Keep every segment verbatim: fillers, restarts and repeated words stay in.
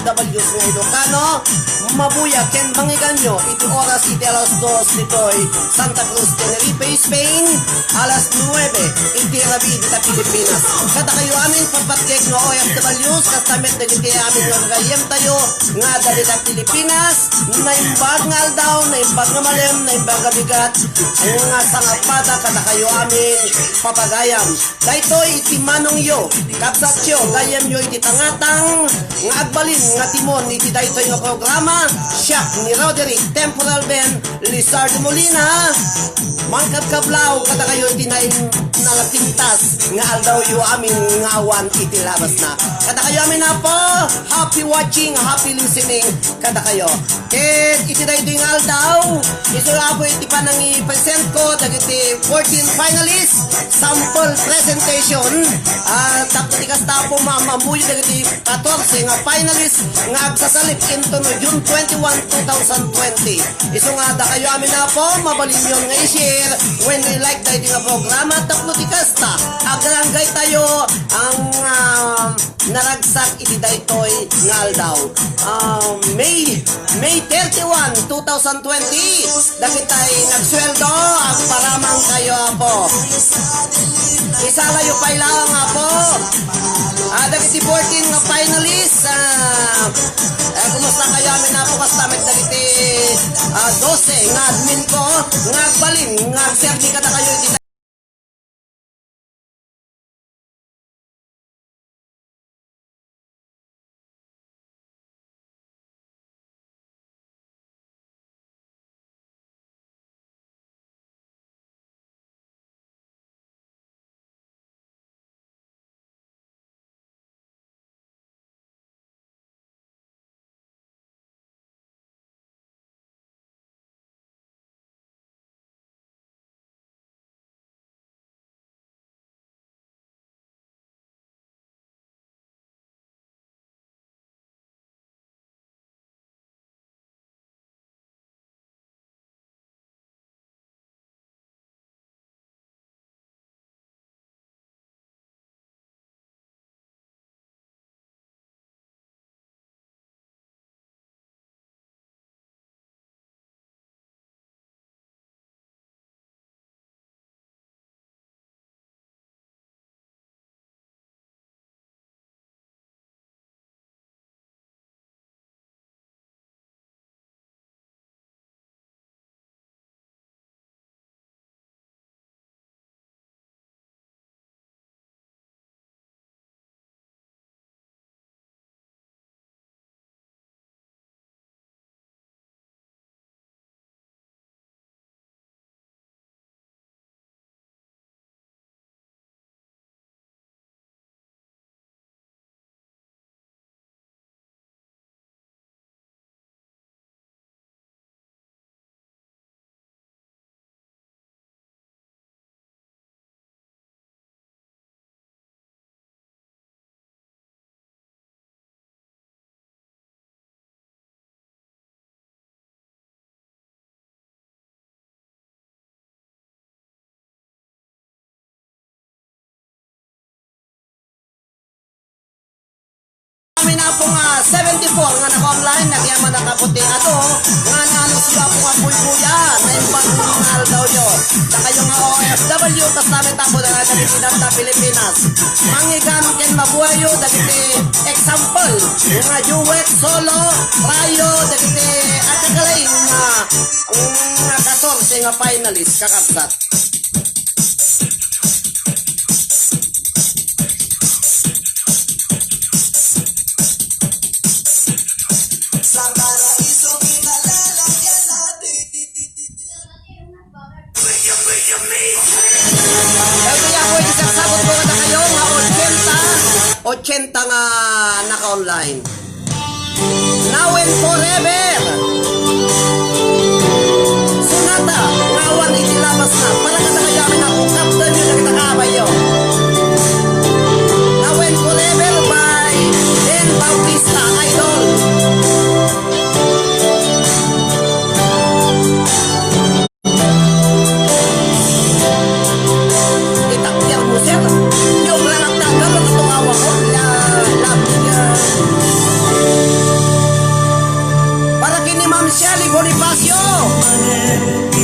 W nga Ilocano, mabuya ken mangiganyo iti oras iti alas dos ditoy Santa Cruz, Tenerife, Spain, alas nuebe iti rabii dita Pilipinas. Kadakayo amin, patpatgek nga O F Ws, kasta met dagiti amin nga gayyemtayo nga adda dita Pilipinas, naimbag nga aldaw, naimbag nga malem, naimbag nga bigat, nga sangapada kadakayo amin, papagayam. Daytoy iti manongyo, kabsatyo, gayyemyo iti tangatang nga agbalin nga timon iti daytoy nga programa, siak ni Roderick Temporal Ben Lizardo Molina, mangkabkablaw kadakayo iti naim-, nalapintas nga aldawyo amin nga awan iti labasna. Kadakayo amin, Apo, happy watching, happy listening kadakayo. Ket iti daytoy nga aldaw, isu, Apo, iti panangipresentko dagiti fourteen finalists, sample presentation. Ah, tapno ti kasta, Apo, ma-, mamuyo dagiti katorse nga finalists nga agsasalip intono June twenty-one, two thousand twenty. Isu nga dakayo amin, Apo, mabalinyon nga i-share wenno i-like daytoy nga programa tapno ti kasta, agranggaytayo ang, ah, naragsak iti daytoy nga aldaw. Ah, May, May thirty-one, two thousand twenty, dagitay nagsueldo, agparamangkayo, Apo. Isalayo pay laeng, Apo. Ah, dagiti fourteen nga finalists, ah, eh, kumusta kayo amin, Apo? Kasta met dagiti, ah, dose nga admin ko, nga agbalin, nga agserbi kadakayo iti Kami na po nga seventy-four nga naka-online, nagyaman na kaputi ato, nga naanunsiar po nga buybuya, naimbag nga aldawyo. Dakayo nga O F W, tas namin tapo na dagiti data Pilipinas. Mangngegam ken mabuayyo dagiti example nga duet, solo, trio, dagiti agkakalaing nga, nga katorse nga finalist, kakabsat. Dagiti apo, iti sasaguto kadakayo nga ochenta, ochenta nga naka-online. Now and Forever. Sonata nga awan iti labasna. Para kadakayo amin a pungkaptenyo dagiti kaabayyo. Now and Forever by Den Bautista, Idol. Itakder mo, sir. Yung lang ang tagal, ang tungawa ko. La, la, la.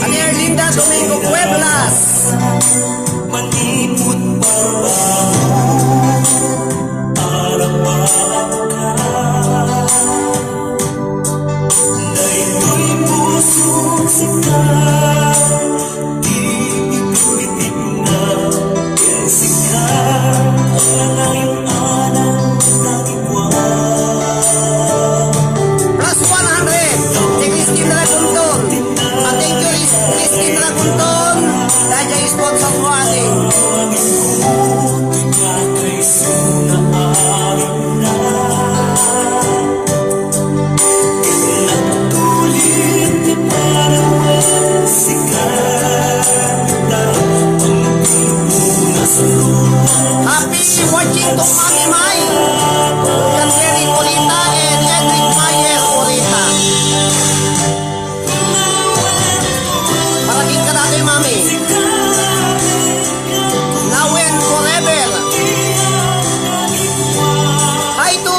Ate Erlinda Domingo Pueblas. Manipud para arapatka. Daytoy pusok sika, di itoy tigna, ken sika, alangayon-alang. Plus one hundred, si Christine Ragunton. Ah, thank you, Chris-, Christine Ragunton. Dahil dyan, sponsor mo, ate. Happy watching to Mami Mai, Canary Orita, and Edric Mayer Orita. Para ken kadatoy, Mami. Nawen forever. Hi to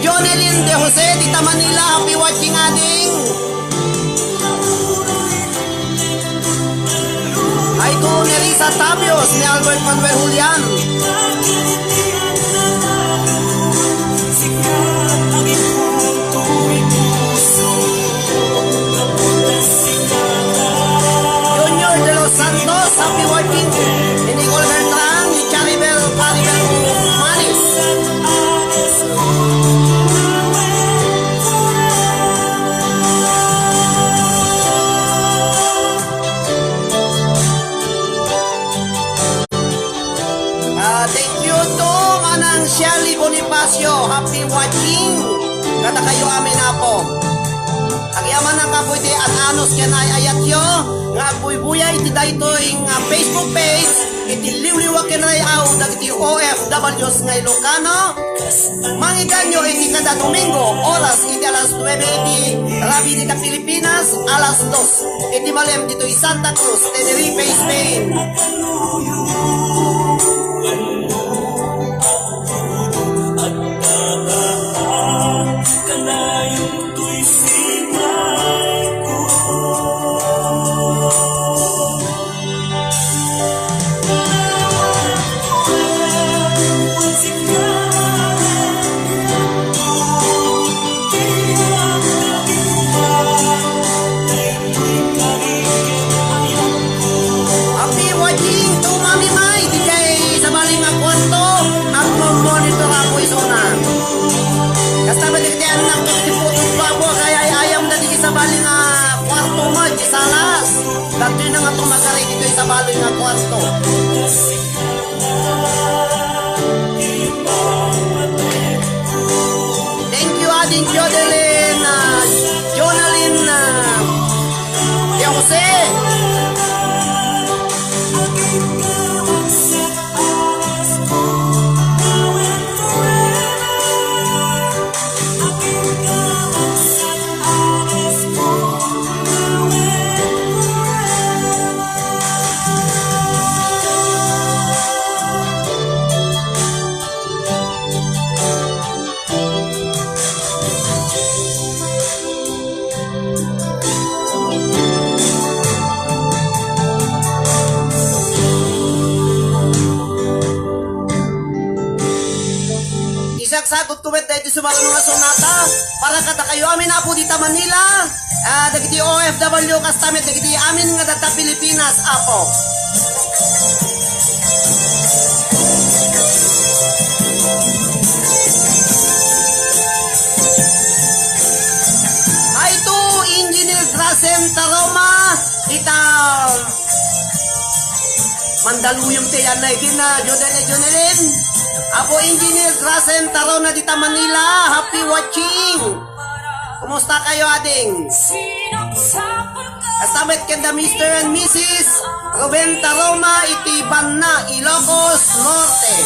Jonelyn De Jose, dita Manila. Happy watching, ading. Hi to Nerissa Tapios, ni Albert Manuel Julian. Junior De Los Santos, happy watching. Ni Nicole Bertrand, ni Charibel, Charibel Manis. Ah, thank you to Manang Shelly Bonifacio. Happy watching. Kadakayo amin, Apo. Agyamanak, Apo, iti an-anus ken ay-ayatyo nga agbuybuyay iti daytoy nga Facebook page, iti liwliwa ken ray-aw dagiti O F Ws nga Ilocano. Mangiganyo iti kada Domingo, oras iti alas nuebe iti rabii dita Pilipinas, alas dos iti malem ditoy Santa Cruz, Tenerife, Spain. Happy watching to Mami Mai, diay sabali nga kwarto, agmomonitor ako isuna. Kasta met dagiti annak, iti putod babo, kay ay-ayam dagiti sabali nga kwarto met, salas. Dagitoy na nga tumagari ditoy sabali nga kwarto. Thank you, Ading Jodelin, ah, Jonalyn, ah, Jose. Isagsagot ko met daytoy sumaruno nga sonata para kadakayo amin, Apo, dita Manila. Ah, dagiti O F W, kasta met dagiti amin nga data Pilipinas, Apo. Hi to Engineer Drasen Taroma, dita Mandaluyong ti yan na itin na Jonel, Jonelin. Apo Engineer Drasen Taroma dita Manila, happy watching. Kumusta kayo, ading? Kasta met kanda Mister and Missus Ruben Taroma iti Banna, Ilocos Norte.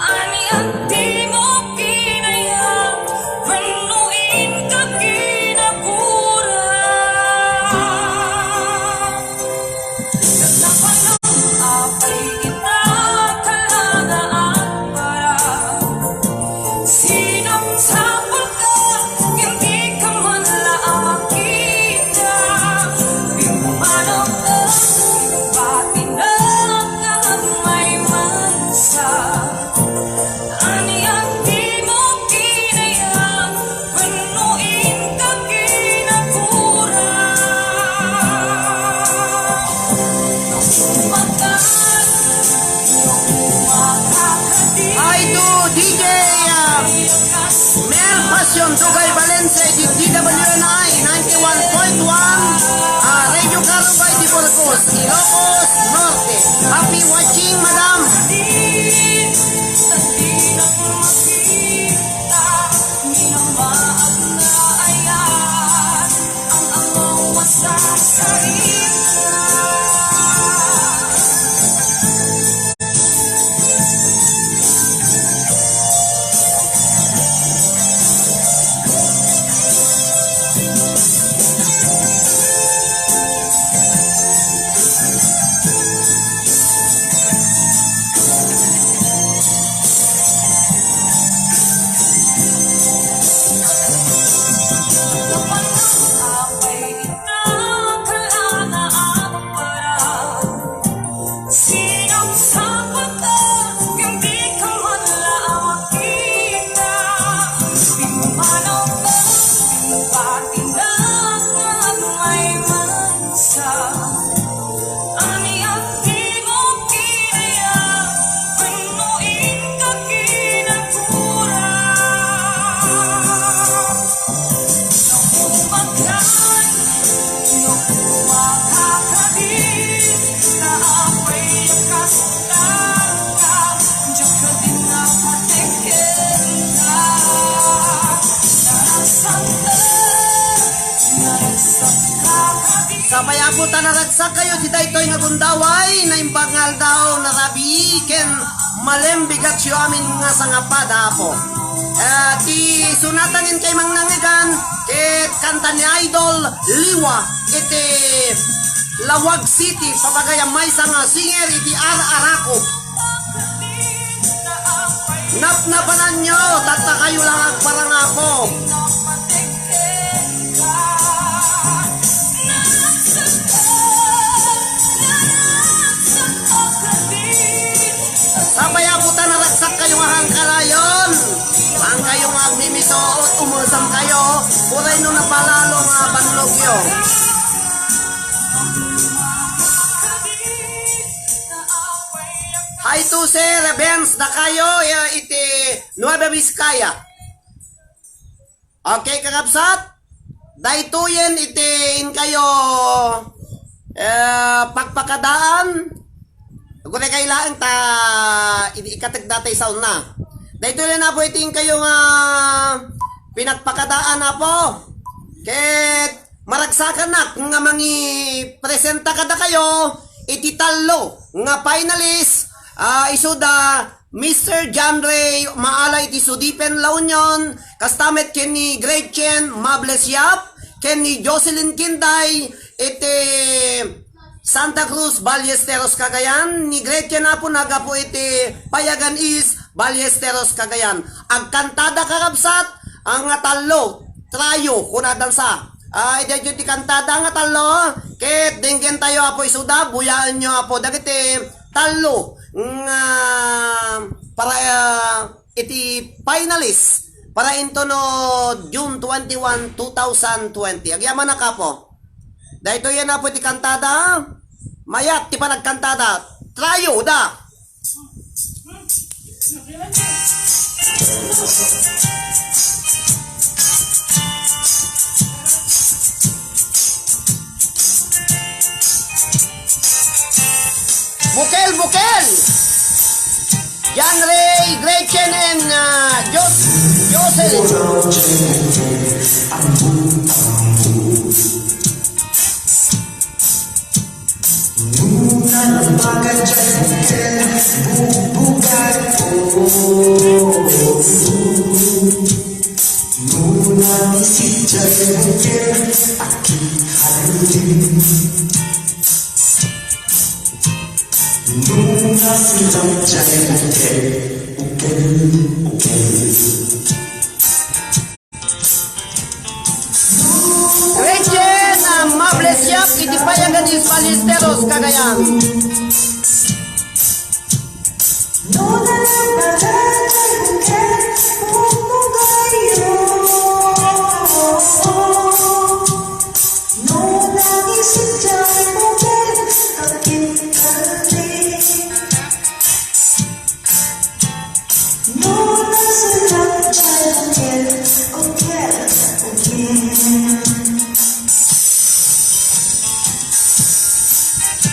Ania ti mo kinaya, wenno inka kinagura. Napanon apay ita kalana a para. Sinong sapulka Mel Passion, Dugay, Valencia, iti D W N I ninety-one point one, ah, Radio Carabay de Burgos, Ilocos Norte. Happy watching, madam. Sapay, Apo, ta naragsak kayo ti daytoy nga gundaway, naimbag nga aldaw, narabii, ken malem bigatyo amin nga sangapada, Apo. Eh, ti sunatan ken kay mangnangigan, ket kanta ni Idol Liwa, iti Lawag City, pabagay a maysa nga singer iti Ar-, Araco. Napnapananyo, tatta kayo lang agparangako. Sapay, Apo, ta naragsak kayo nga hangkalayon. Ang kayo nga agmimisuot, umulsam kayo. Uray no napalalo nga banlogyo. Hi to Sir Benz Dacayo, eh, iti Nueva Vizcaya. Okay, kakabsat? Daytoyen iti inkayo, eh, pakpakadaan. Aguray kay laeng ta, i-, ikateg data isaon na. Daytoyen, Apo, iti inkayo nga pinagpakadaan, Apo. Ket maragsakannak nga mangipresenta kadakayo iti tallo nga finalist, ah, isuda Mister John Ray Maala iti Sudipen, La Union, kasta met ken ni Gretchen Mables Yap, ken ni Jocelyn Kinday iti Santa Cruz, Ballesteros, Cagayan, ni Gretchen Apo nagapu iti Payagan East, Ballesteros, Cagayan. Agkantada, kakabsat, ang nga tallo, trio, kunadansa. Ah, iti, iti kantada nga tallo, ket denggen tayo, Apo, isuda, buyaenyo, Apo, dagiti tallo nga para, ah, iti finalist para into no June twenty-one, two thousand twenty. Agyamanak, Apo. Daytoy yan, Apo, iti kantada. Mayat ti panagkantada. Trio da. Bukel, bukel! John Ray, Gretchen, and, uh, Jos-, Jocelyn. Nuna ni si Jai Bukel, aki halin. Nuna si Jai Bukel, ukel, ukel. Rachel, ah, Mables Yap, iti Payagan East, Ballesteros, Cagayan.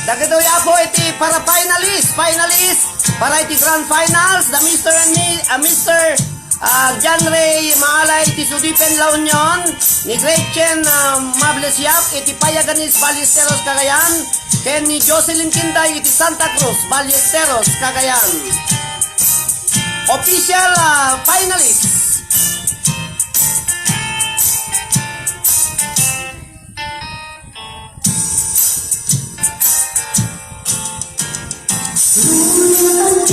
Dagitoy, Apo, iti para finalist, finalist para iti grand finals, the Mister and Mi-, ah, Mister, ah, John Ray Maalay iti Sudipen, La Union, ni Gretchen, ah, Mables Yap iti Payagan East, Ballesteros, Cagayan, ken ni Jocelyn Kinday iti Santa Cruz, Ballesteros, Cagayan. Official, ah, finalists.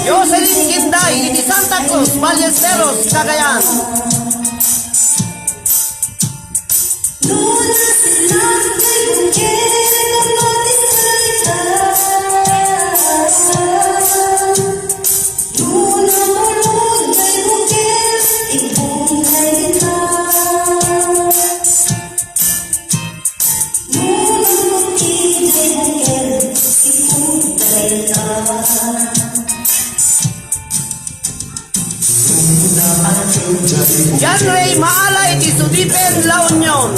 Jocelyn Kinday iti Santa Cruz, Ballesteros, Cagayan. John Ray Maalay iti Sudipen, La Union.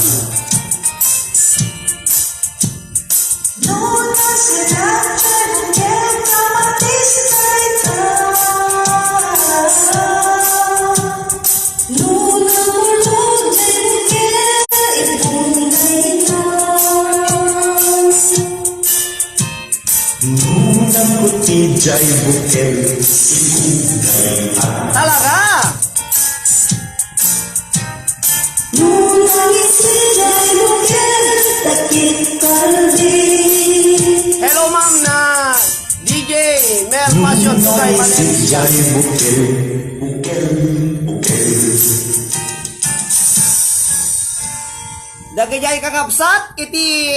Nunam ko ti jay bukel, sikuday a. Talaga? Nunam iti jay bukel, dakit kaldi. Hello, ma'am, na D J Mel Passion Tugay Valencia. Nunam iti jay bukel, bukel, bukel. Dagijay kakabsat, iti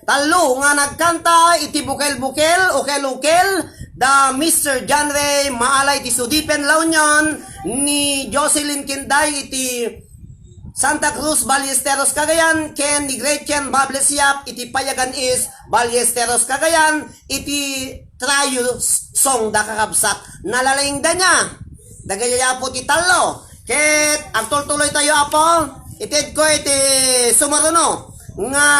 tallo nga nagkanta iti bukel-bukel, ukel-ukel, da Mister John Ray Maalay iti Sudipen, La Union, ni Jocelyn Kinday iti Santa Cruz, Ballesteros, Cagayan, ken ni Gretchen Bables Yap iti Payagan East, Ballesteros, Cagayan, iti trio song da kakabsat. Nalaing da niya. Dagiti Apo ti tallo. Ket agtultuloy tayo, Apo. Itedko iti sumaruno nga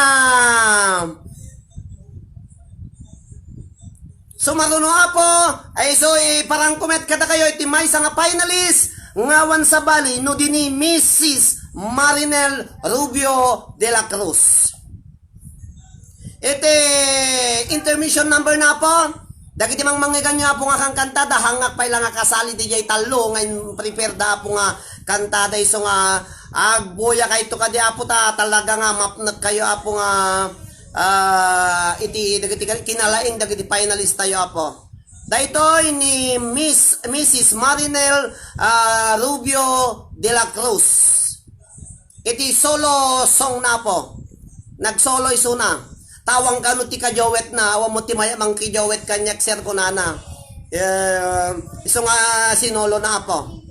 sumaruno, Apo. Ay, so, iparangko met kadakayo iti maysa nga finalist nga awan sabali no di ni Missus Marinel Rubio de la Cruz. Iti intermission number na, Apo. Dagiti mangmangiganyo, Apo, nga kankantada, hangngak pay la nga kasali diay tallo nga in-prepare da, Apo, nga kantada isu nga agbuya kayto kadi, Apo, ta talaga nga mapnek kayo, Apo, nga, ah, iti dagiti kinalaing dagiti finalist tayo, Apo. Daytoy ni Miss, Missus Marinel, ah, Rubio de la Cruz. Iti solo song na, Apo. Nagsolo isuna. Tawang kano ti kajowet na, awan mo ti maya mangkijowet kaniak, sir, kunana. Eh, isu nga sinolo na, Apo.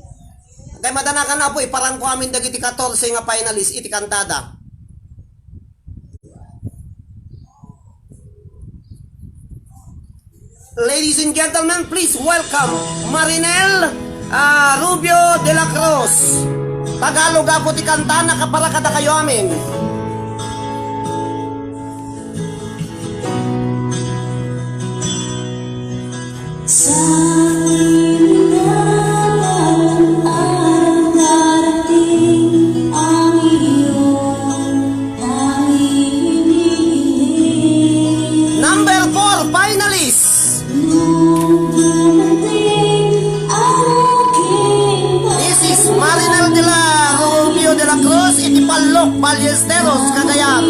Kay madanakan, Apo, iparangko amin dagiti katorse nga finalist iti kantada. Ladies and gentlemen, please welcome Marinel, ah, Rubio de la Cruz. Tagalog, Apo, ti kanta, nakapara kadakayo amin. Number four finalist, Missus Marinel de la Rubio de la Cruz, iti Pallok, Ballesteros, Cagayan.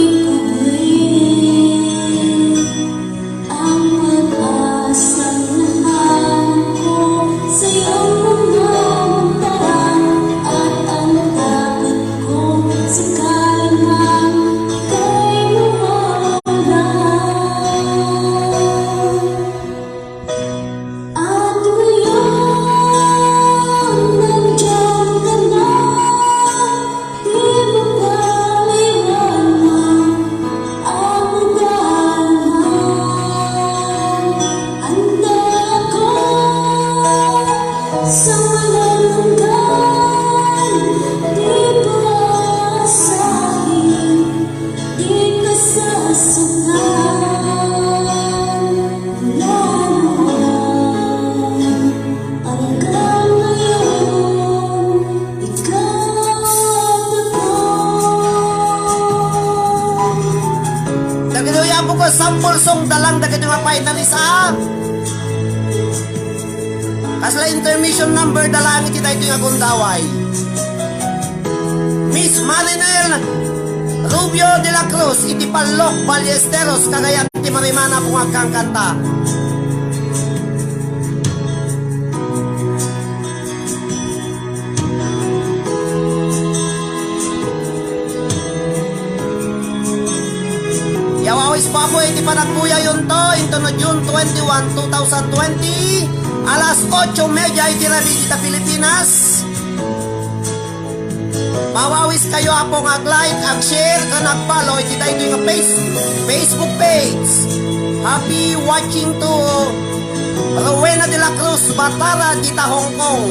Pulsong da lang dagiti nga finalist, a. Kasla intermission number da lang iti daytoy nga gundaway. Miss Marinel Rubio de la Cruz iti Pallok, Ballesteros, Cagayan ti marimana a pungagkangkanta. Yaw-awis, Apo, iti panagbuyayo intono June twenty-one, two thousand twenty, alas ocho media iti rabii dita Pilipinas. Mawawiskayo, Apo, nga ag-like, ag-share, ken ag-follow iti daytoy nga face-, Facebook page. Happy watching to Rowena de la Cruz Batara dita Hong Kong.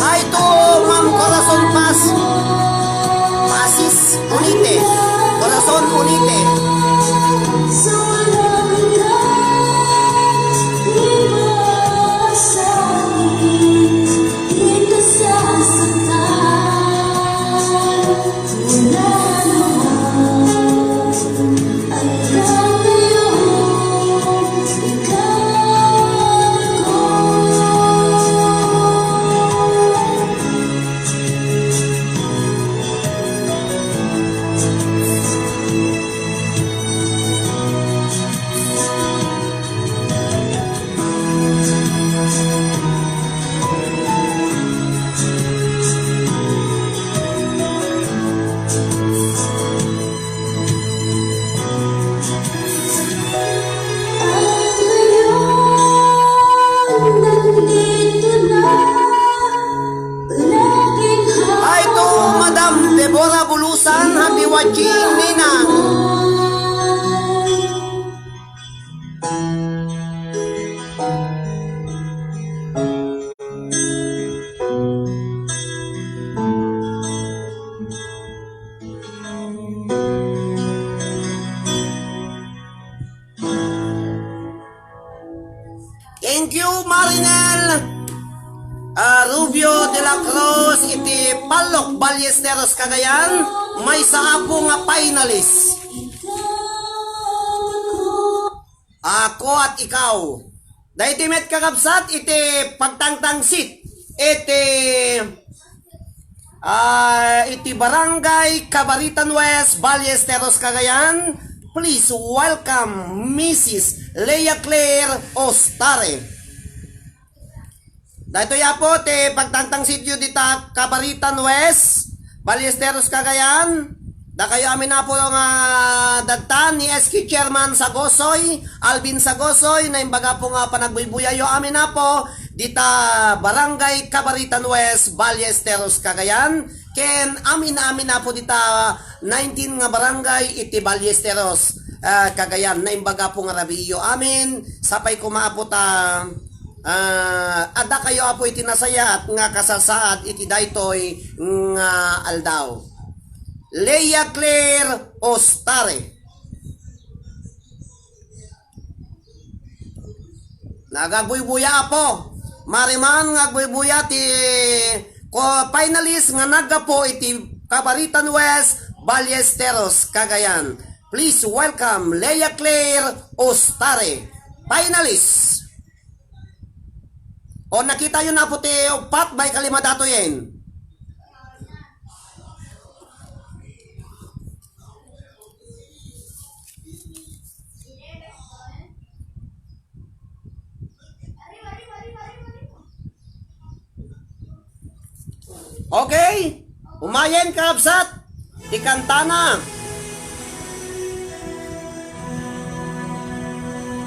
Hi to Ma'am Corazon Paz. Pasis Unite. Corazon Unite. Hi to Madam Deborah Bulusan, happy watching, Ninang. Thank you, Marinel, ah, Rubio de la Cruz, iti Pallok, Ballesteros, Cagayan. Maysa, Apo, nga finalist. Ako at ikaw. Daytoy met, kakabsat, iti pagtangtangsit iti, ah, iti Barangay Cabaritan West, Ballesteros, Cagayan. Please welcome Missus Leia Claire Ostare. Daytoy, Apo, ti pagtangtangsityo dita Cabaritan West, Ballesteros, Cagayan. Dakayo amin, Apo, nga dadtan ni S K Chairman Sagosoy, Alvin Sagosoy, naimbag, Apo, nga panagbuybuyayo amin, Apo, dita Barangay Cabaritan West, Ballesteros, Cagayan. Ken amin-amin, Apo, dita nineteen nga barangay iti Ballesteros, ah, Cagayan. Naimbag, Apo, nga rabiiyo amin. Sapay koma, Apo, ta, ah, adda kayo, Apo, iti nasayaat nga kasasaad iti daytoy nga aldaw. Leia Claire Ostare. Nagaguybuya, Apo. Mariman nga agbuybuya ti ko-, finalist nga naggapu iti Cabaritan West, Ballesteros, Cagayan. Please welcome Leia Claire Ostare, finalist. O, nakitayo na, Apo, ti uppat, baika lima datoyen. Okay? Umayen, kakabsat. Ti kantana.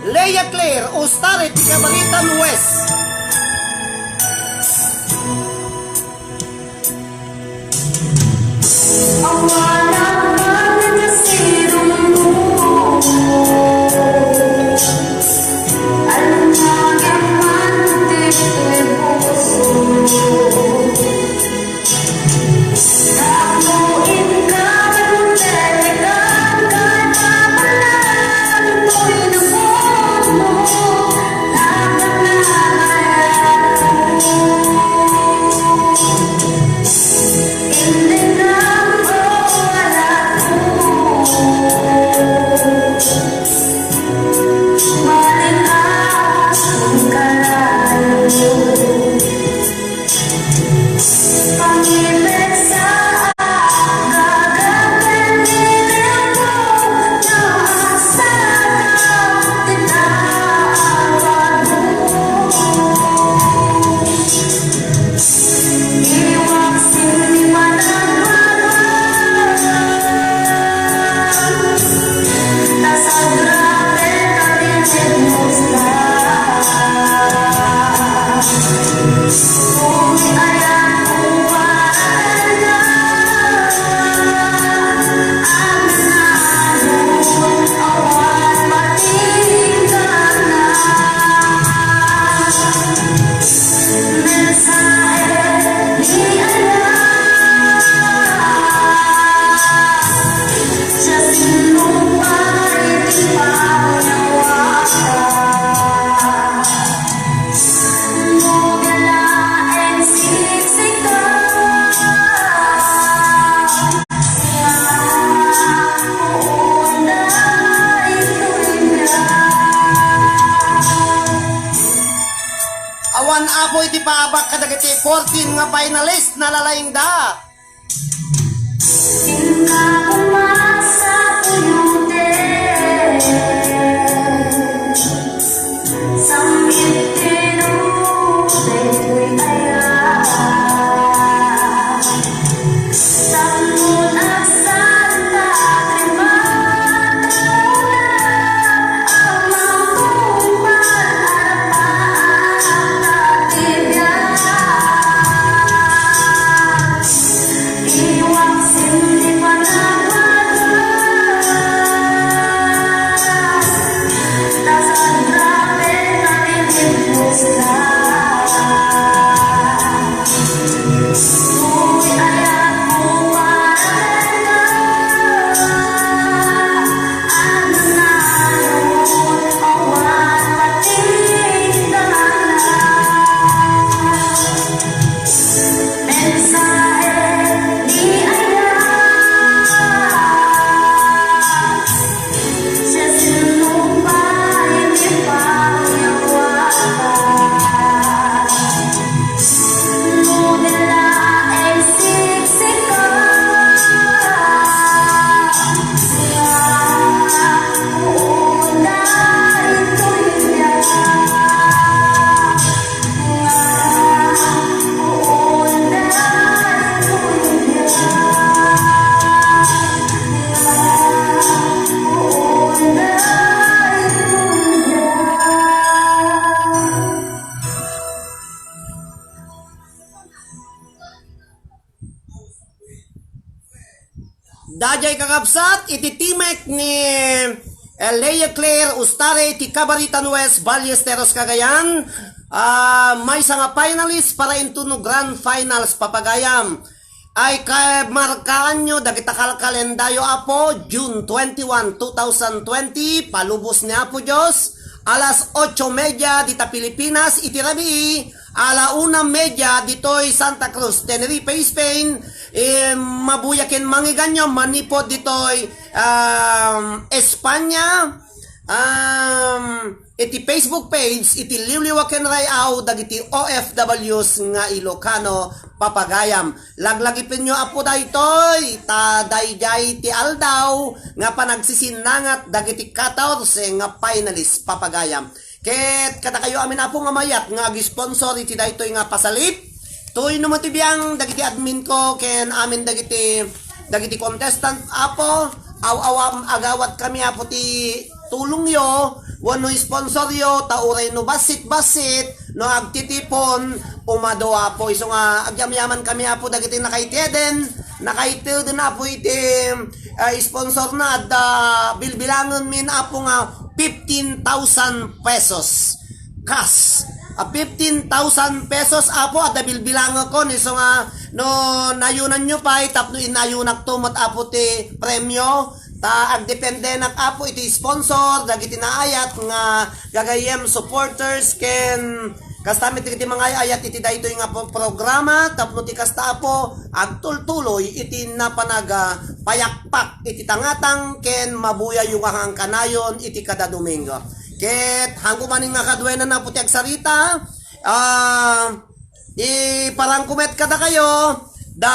Leia Claire Ustare ti Cabaritan West. Iti paabak kadagiti fourteen nga finalist, nalalaingda. Daydiay kakabsat, iti timek ni, eh, Lea Claire Ustare ti Cabaritan West, Ballesteros, Cagayan. Ah, maysa nga finalist para into no grand finals, papagayam. Ay, kamarkaanyo dagita kalkalendayo, Apo, June twenty-one, two thousand twenty, palubos ni Apo Dios, alas ocho media dita Pilipinas iti rabii, ala una media ditoy Santa Cruz, Tenerife, Spain. Eh, mabuya ken mangiganyo manipod ditoy, um, Espanya. Um, iti Facebook page iti Liwliwa ken Ray-aw dagiti O F Ws nga Ilocano, papagayam. Laglagipenyo, Apo, daytoy, ta daydiay ti aldaw nga panagsisinnangat dagiti katorse nga finalist, papagayam. Ket kadakayo amin, Apo, nga mayat nga ag-sponsor iti daytoy nga pasalip. Toy no mo ti biang dagiti admin ko ken amin dagiti, dagiti contestant, Apo, aw-awam agawat kami, Apo, ti tulongyo wenno sponsoryo, ta uray no bassit-bassit, no agtitipon, umadu, Apo. Isu nga agyamyaman kami, Apo, dagiti nakaiteden, nakaiteden, Apo, iti, ah, sponsor na, adda bilbilangen min, Apo, nga fifteen thousand pesos cash. A fifteen thousand pesos, Apo, adda bilbilangekon, isu nga no nayunanyo pay tapno inayunakto met, Apo, ti premio. Ta agdependenak, Apo, iti sponsor, dagiti naayat nga gagayyem supporters, ken kasta met dagiti mangay-ayat iti daytoy nga pro-, programa, tapno ti kasta, Apo, agtultuloy iti napanagpayakpak iti tangatang ken mabuyayyo nga kanayon iti kada Domingo. Ket hanko manen nga kaduanan, Apo, ti agsarita, ah, iparangko met kadakayo da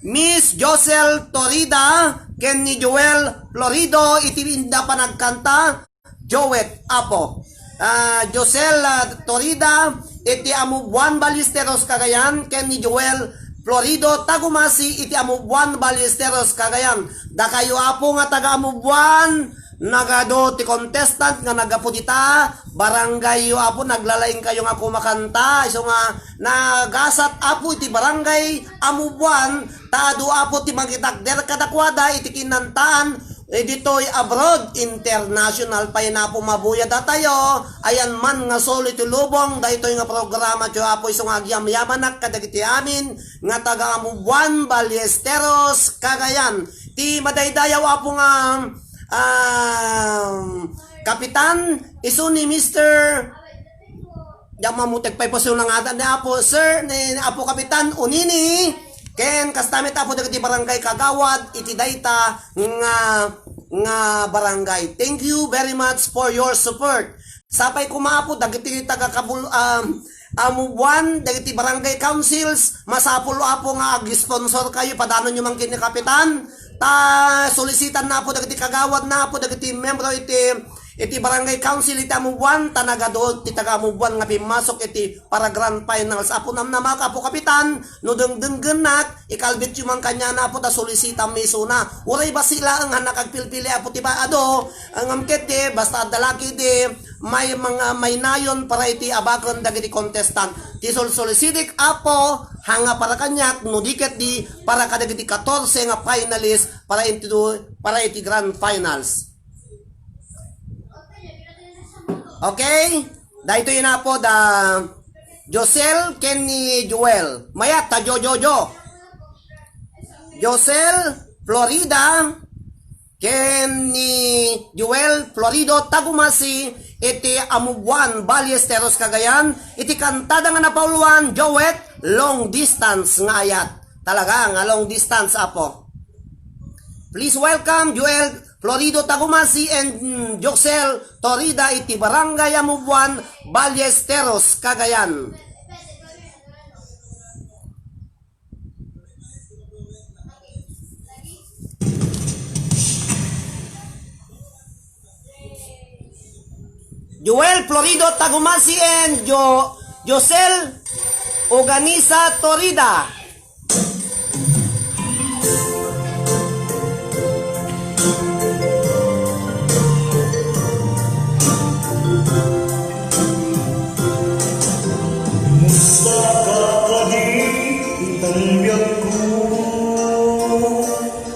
Miss Josel Torida ken ni Joel Florido iti inda panagkanta, Joet, Apo. Ah, Josel, ah, Torida iti Amubuan, Ballesteros, Cagayan, ken ni Joel Florido Tagumasi iti Amubuan, Ballesteros, Cagayan. Dakayo, Apo, nga taga Amubuan, nagadu ti contestant nga naggapu dita barangayyo, Apo, naglalaingkayo nga kumakanta. Isu nga nagasat, Apo, iti barangay Amubuan, ta adu, Apo, ti mangitakder kadakuada iti kinantaan, eh, ditoy abroad, international pay, Apo, mabuya datayo. Ayan man nga solo iti lubong daytoy nga programa, ti, Apo, isu nga agyamyamanak kadagiti amin nga taga Amubuan, Ballesteros, Cagayan. Ti madaydayaw, Apo, nga, um, kapitan, isu ni Mister Diak mamuteg pay po nga atan ni Apo, Sir, ni Apo Kapitan Unini, ken kasta met, Apo, dagiti barangay kagawad iti dayta nga, nga barangay. Thank you very much for your support. Sapay koma, Apo, dagiti taga Kabul-, um, a move on dagiti barangay councils, masapul, Apo, nga ag-sponsor kayo, padanonyo man ken ni Kapitan. Ta solicitan na, Apo, dagiti kagawad na, Apo, dagiti membro iti, iti barangay council iti a move on, ta nagadu ti taga a move on nga pimmasok iti para grand finals. Apo, namnamak, Apo Kapitan, no dengdenggennak, ikalbityo man kaniana, Apo, ta solicitan mi isuna. Uray bassit laeng, hannak agpilpili, Apo, ti ba-, adu, ngem ketdi, basta adda la ketdi, may mga, may nayon para iti abaken dagiti contestant. Ti solsolicitek, Apo, hanga para kaniak, no di ketdi, para kadagiti katorse nga finalist para into, para iti grand finals. Okay? Daytoy na, Apo, da Josel ken ni Joel. Mayat ta Jo, Jo, Jo. Josel, Florida, ken ni Joel Florido Tagumasi iti a move on Ballesteros Cagayan, iti kantada nga napauluan, duet, long distance nga ayat. Talaga nga long distance, Apo. Please welcome Joel Florido Tagumasi and, mm, Josel Torida iti Barangay a move on Ballesteros, Cagayan. Joel Florido Tagumasi and Jo-, Josel Oganisa Torida. Kumusta ka kadi, itang biagko?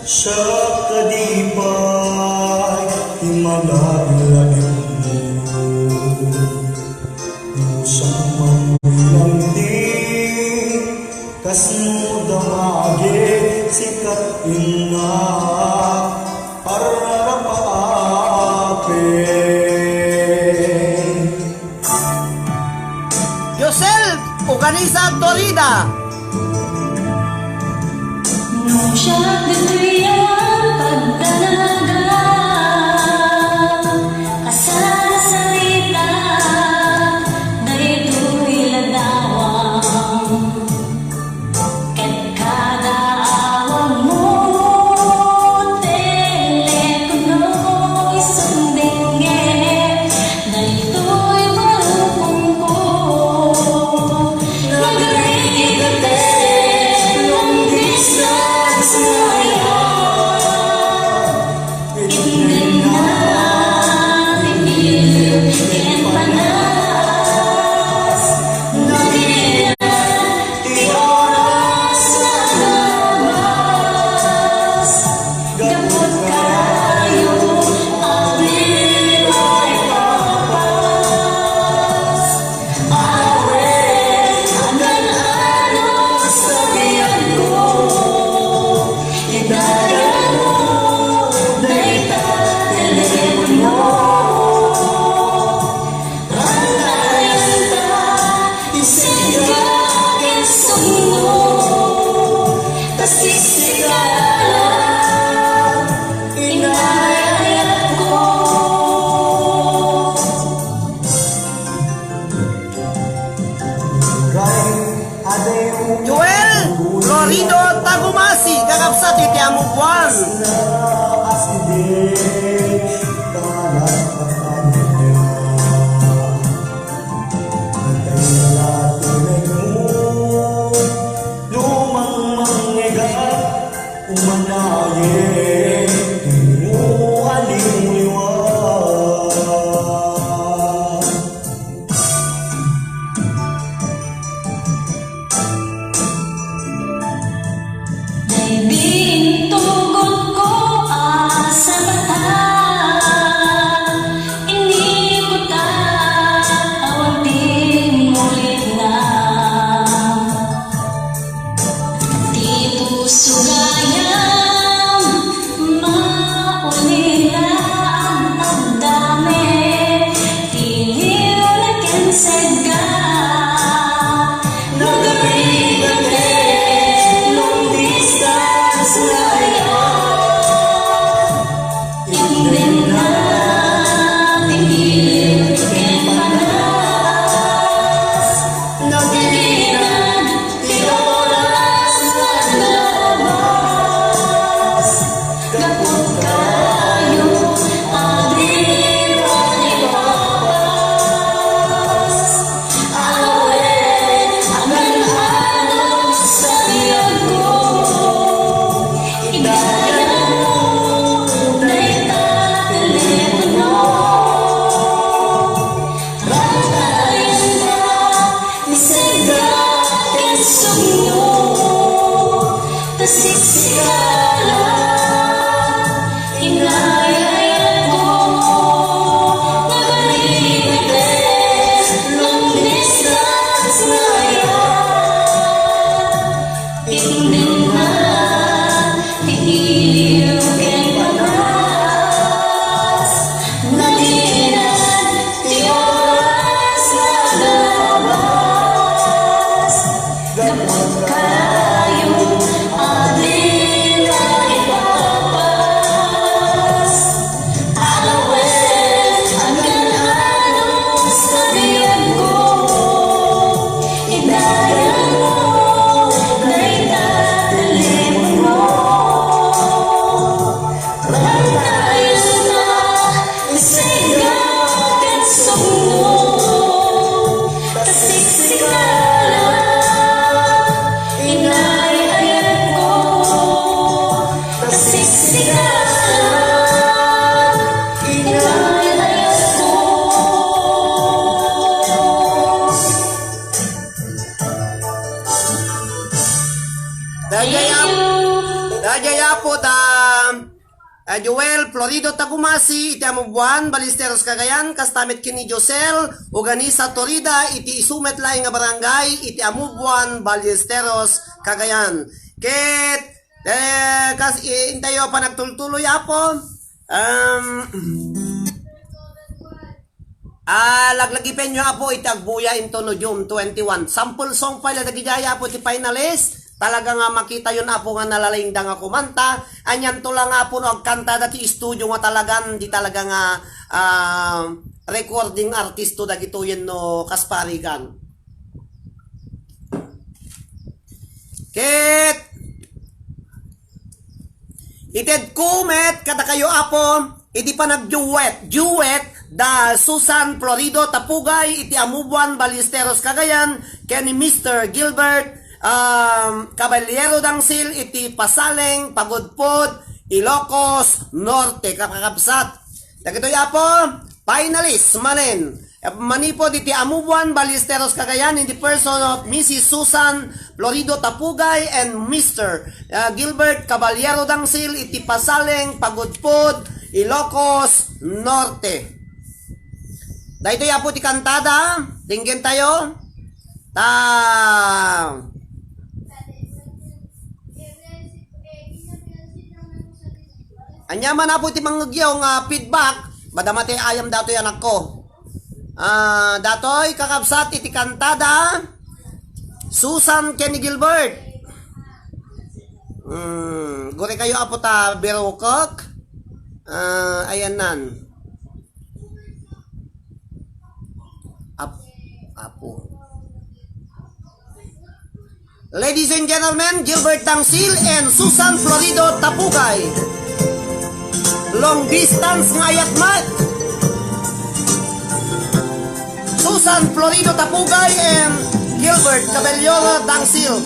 Siak kadi pay ti malagip-lagipmo. Usa man ti kasno damagek, sikat innak pararapaapen. Josel Oganisa Torida. No siak ditoy a pagdanagan, a sarasarita daytoy a ladawan. Ket kada awagmo, telepono, isundingek, daytoy balukongko. Nagrigat ti long distance nga ayat. Inggana ti iliw ken panas, nagilan ti oras nga agabas. Gapu karayo, agdi maipappas. Awen, agan-ano sa biagko, idayagmo dayta telepono. Rangayanta ti sika ken sumno, ta sisika la inayatko. Joel Florido Tagumasi, kakabsat iti a move on. Lumang mangngegat, umanayen, aliwliwa. Daydi intugotko a sabata, inikutak awan ti mulitna. Ti puso gayam, mauli la agdamdamit, iliw la ken seg-ga. Nagarigat ti long distance nga ayat. Inggana ti iliw ken panas. Sikala, inayayat ko, nagalimetes, long distance nga ayat. Indenna, ti iliw ken panas, nagina, ti oras nga nalabas. Gapu kayo, adin a ipapas. Alawet, agyan-anos, kabiagko. Idayag mo, dayta telepono. Rantayos na, isengga ken sumno. Kasiksikala, inay-ayat ko. Kasiksikala, inay-ayat ko. Dayjay Apo, dayjay Apo da, ah, Joel Florido Tagumasi iti Amubuan, Ballesteros, Cagayan, kasta met ken ni Josel Uganisa Torida iti isu met laeng nga barangay iti Amubuan, Ballesteros, Cagayan. Ket, eh, kas, i-, intayo panagtultuloy, Apo. Um, Ah, laglagipenyo, Apo, iti agbuya intono June twenty-one. Sample song pay la dagidiay, Apo, iti finalist. Talaga nga makitayon, Apo, nga nalaingda nga kumanta. Anianto la nga, Apo, no agkantada ti studio nga talagan, di talaga nga, ah, recording artisto dagitoyen no kasparigan. Ket itedko met kadakayo, Apo, iti panagduet, duet da Susan Florido Tapugay iti Amubuan, Ballesteros, Cagayan, ken ni Mister Gilbert, um, Caballero Dangsil iti Pasaleng, Pagudpud, Ilocos Norte, kakabsat. Dagitoy, Apo, finalist manen. Manipud iti Amubuan, Ballesteros, Cagayan, in the person of Missus Susan Florido Tapugay and Mister, uh, Gilbert Caballero Dangsil iti Pasaleng, Pagudpud, Ilocos Norte. Daytoy, Apo, ti kantada. Denggen tayo. Ta Ania man, Apo, ti mangngegyo nga feedback? Madama ti ayam datoy, anakko. Ah, datoy, kakabsat, iti kantada, Susan ken ni Gilbert. Hmm, guri kayo, Apo, ta birukek. Ah, ayan nan. Ap-, Apo. Ladies and gentlemen, Gilbert Dangsil and Susan Florido Tapugay. Long distance nga ayat met. Susan Florido Tapugay and Gilbert Caballero Dangsil.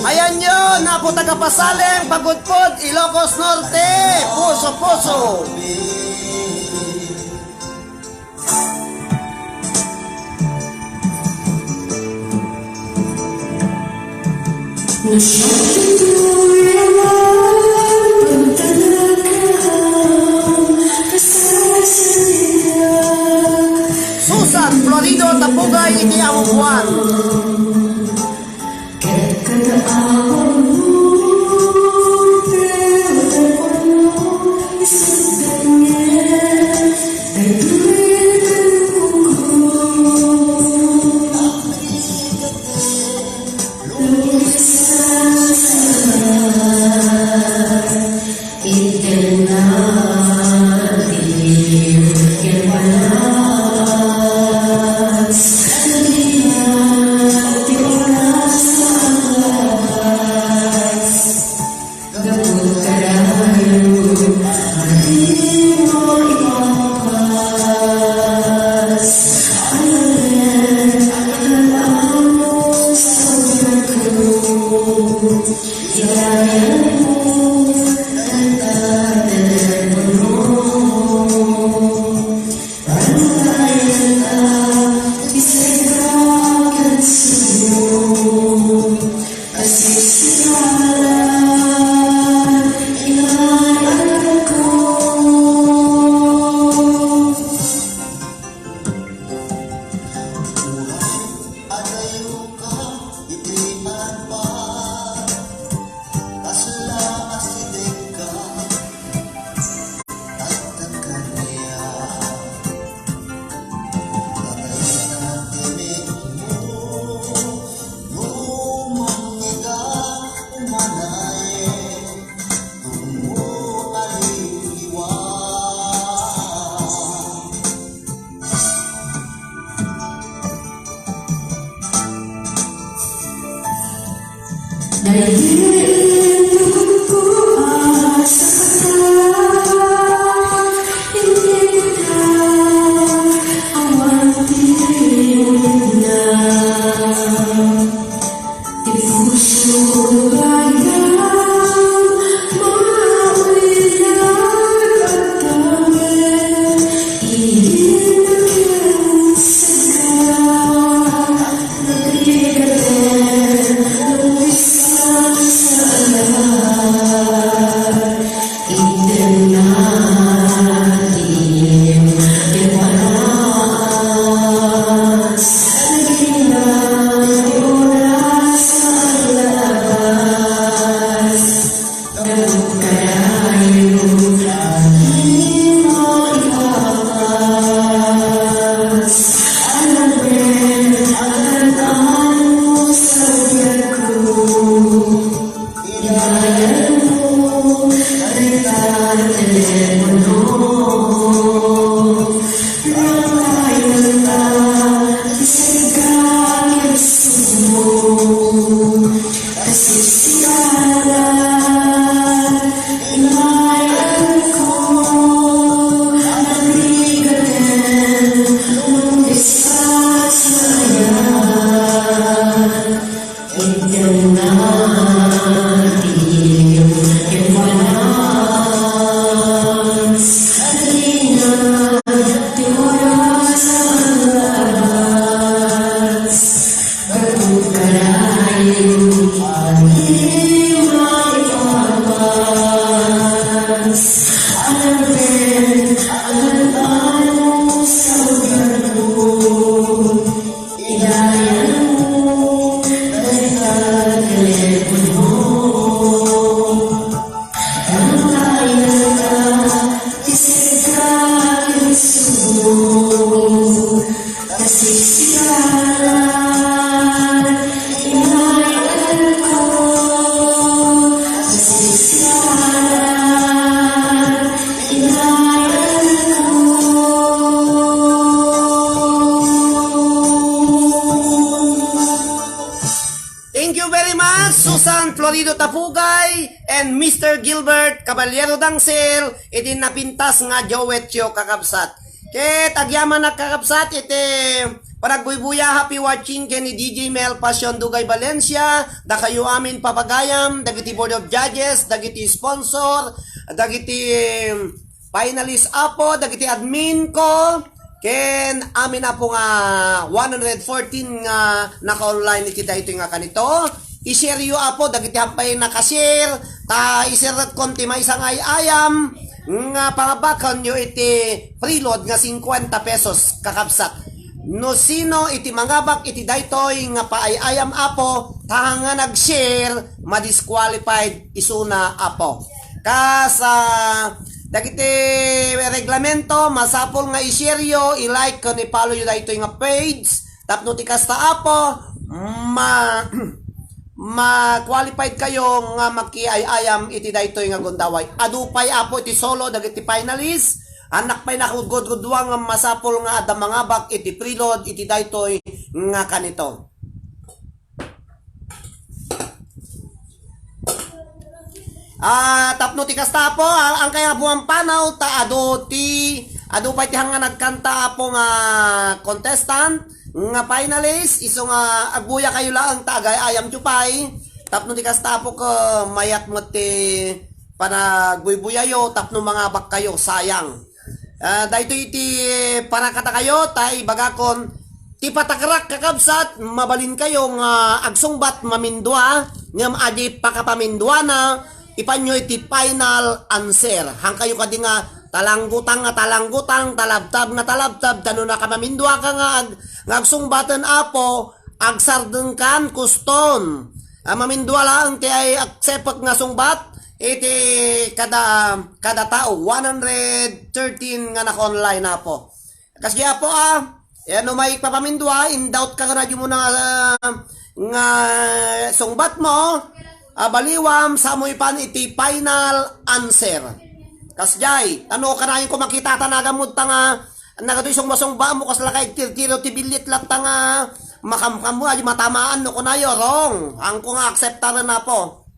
Ayan yun, Apo taga Pasaleng, Pagudpud, Ilocos Norte, puso-puso. Susan Florido Tapugay iti Amubuan. Thank you very much, Susan Florido Tapugay and Mister Gilbert Caballero Dangsel, iti napintas nga duetyo, kakabsat. Ket agyamanak, kakabsat, iti panagbuybuya, happy watching ken ni D J Mel Passion Dugay Valencia, dakayo amin papagayam, dagiti board of judges, dagiti sponsor, dagiti finalist, Apo, dagiti admin ko, ken amin, Apo, nga one hundred fourteen nga naka-online iti daytoy nga kanito. I-share yo, Apo, dagiti happay naka-share, ta iserretkon ti maysa nga ay-ayam nga pangabakanyo iti preload nga cincuenta pesos, kakabsat. No sino iti mangabak iti daytoy nga paay-ayam, Apo, ta nga nag-share, madisqualified isuna, Apo. Kas, ah, dagiti reglamento, masapul nga i-share yo, i-like, ken i-follow yo daytoy nga page. Tapno ti kasta, Apo, ma-, ma-qualified kayo nga makiay-ayam iti daytoy nga gundaway. Adu pay, Apo, iti solo dagiti finalist. Annak pay nakagudgudua nga masapul nga adda mangabak iti preload iti daytoy nga kanito. Ah, tapno ti kasta, Apo, ang, ang kaya buwan panaw, ta adu ti, adu pay ti hang nga nagkanta, Apo, nga contestant, nga finalist, isu nga agbuya kayo laeng ta agay-ayam ti pay. Tapno ti kasta, Apo, ket mayat met ti panagbuybuyayo tapno mangabakkayo, sayang. Ah, daytoy iti para kadakayo, ta ibagakon, ti patakrak, kakabsat, mabalinkayo nga agsungbat mamindua, ngem adi pakapaminduana, ipanyo iti final answer. Hankayo kadi nga talanggutang nga talanggutang, talabtab nga talabtab, ta no nakapaminduaka nga ag-, nga agsungbaten, Apo, agsardengkan kuston. Ah, mamindua laeng ti ay aksepek nga sungbat iti kada, kada tao, one hundred thirteen nga naka-online, Apo. Kasdi, Apo, ah, yan no may papamindua, in doubt ka, kanayon mo na nga, nga sungbat mo, ah, baliwam, sa mo ipan iti final answer. Kasdiay, ano, kanayon ko makita ta nagamod ta nga, nagatoy sungba-sungba mo, kasla ka igtirtiro ti billit latta nga, makamkam mo, adi matamaan no kunayo, wrong. Angko nga acceptaren, Apo.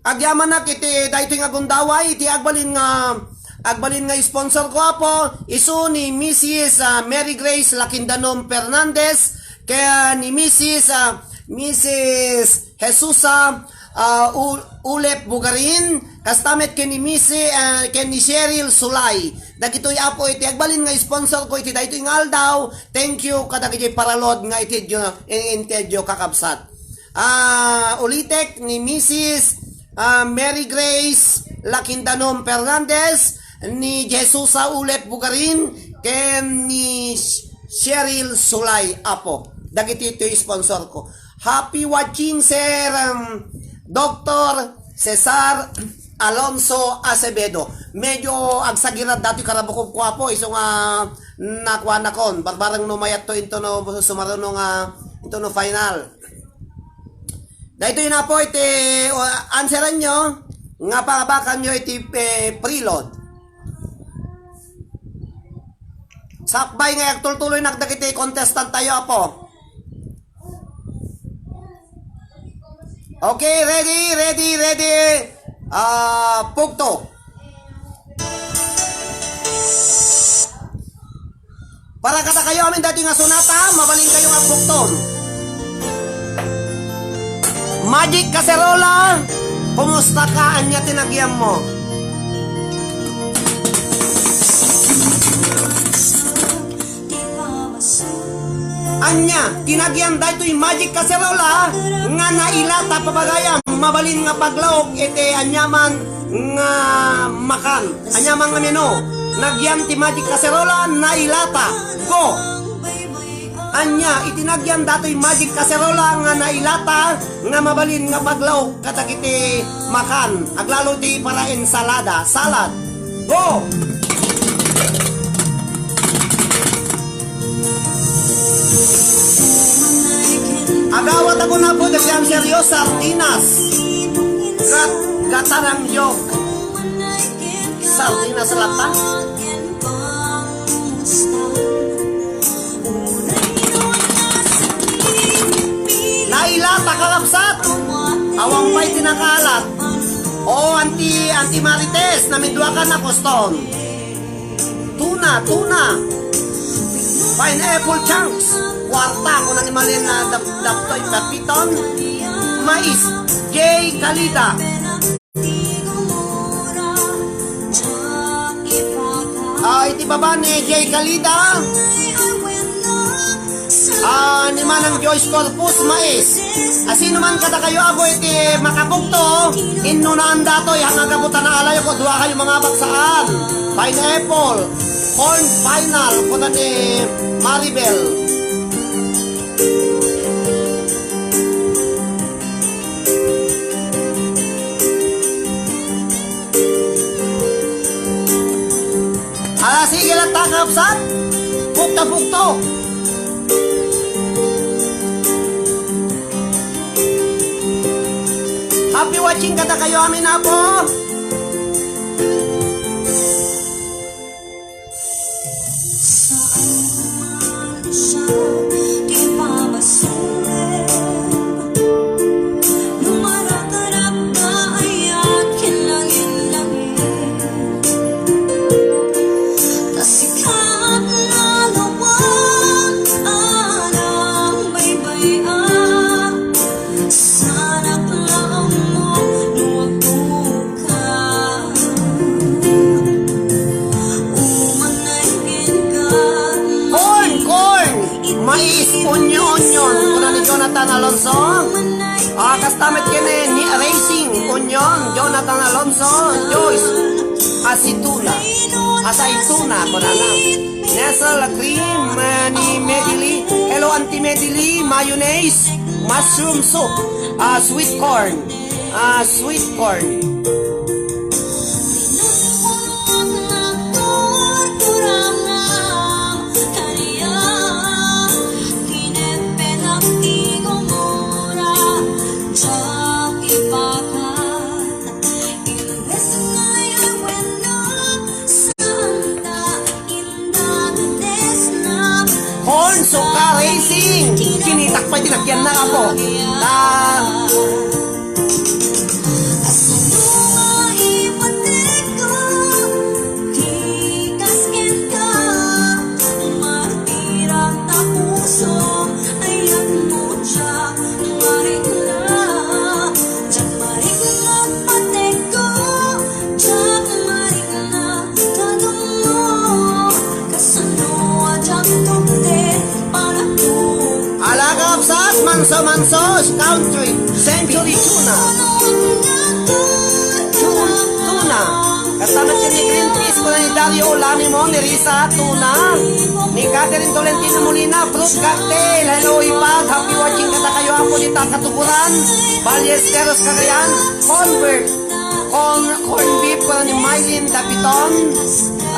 Agyamanak iti daytoy nga gundaway, iti agbalin nga, agbalin nga sponsor ko, Apo, isu ni Missus, ah, Mary Grace Lakindanom Fernandez, ken ni Missus, ah, Missus Jesusa, ah, U-, Ulep Bugarin, kasta met ken ni Missus, ah, ken ni Cheryl Sulay. Dagitoy, Apo, iti agbalin nga sponsor ko iti daytoy nga aldaw. Thank you kadagiti paralod nga itedyo, in-, intedyo, kakabsat. Ah, ulitek, ni Missus, ah, Mary Grace Lakindanom Fernandez, ni Jesusa Ulep Bugarin, ken ni Cheryl Sulay, Apo. Dagiti itoy sponsor ko. Happy watching, Sir, um, Doctor Cesar Alonso Acevedo. Medyo agsagirad dati karabukog ko, Apo, isu nga nakuanakon. Barbareng no mayat to into no sumaruno nga into no final. Daytoy na, Apo, iti, uh, answeran nyo nga pangabakan nyo iti, eh, preload. Sakbay nga agtultuloy nak dagiti contestant tayo, Apo. Okay, ready, ready, ready. Ah, pugto. Para kadakayo amin dati nga sonata, mabalin kayo nga bukton. Magic Caserola, kumusta ka? Anya ti nagyam mo? Anya, ti nagyam daytoy Magic Caserola nga nailata, pabagayam, mabalin nga paglaok iti aniaman nga makan. Aniaman nga menu. Nagyam ti Magic Caserola, nailata. Go! Ania iti nagyam datoy Magic Caserola nga nailata nga mabalin nga paglaok kadagiti makan? Aglalo ti para ensalada, salad. Go! Agawat ako na po, dagiti answer yo, sardinas. Gat-, gatanang yog. Sardinas latta. Nailata, kakabsat. Awan pay ti nakaalat. O, Auntie, Auntie Marites, namindua ka na, kuston. Tuna, tuna. Pineapple chunks. Kwarta, kuna ni Malin na dap-, daptoy, kapiton. Mais. J. Calida. Ah, iti baba ni J. Calida. Ah, ni Manang Joyce Corpus, mais. Asino man kadakayo, Apo, iti makapugto, inno naan datoy, hanga gapu ta naalayo ko, dua kayo mangabak saan. Pineapple, corn final, kuna ni Maribel. Ala, sige lang, kakabsat. Pukta-pukto. Happy watching kadakayo amin, Apo. Union, Jonathan Alonso, Joyce Asituna, Asaituna, kunana. Nestle Cream, ah, ni Medili. Hello, Auntie Medili. Mayonnaise, mushroom soup, ah, sweet corn. Ah, sweet corn. Corn, suka, racing. Kinitak pa, tinakyan na ako. Ta- Ala, kakabsat, manso-manso, country, century tuna. Tu-, tuna. Kasama ti ni Greenpeace, kuna ni Dario Olanimo, ni Risa, tuna. Ni Catherine Tolentino Molina, fruit cocktail. Hello, Ipag. Happy watching kadakayo, apo dita Katuguran. Ballesteros, Cagayan. Convert. Corn, corn beef, kuna ni Mylene Dapiton.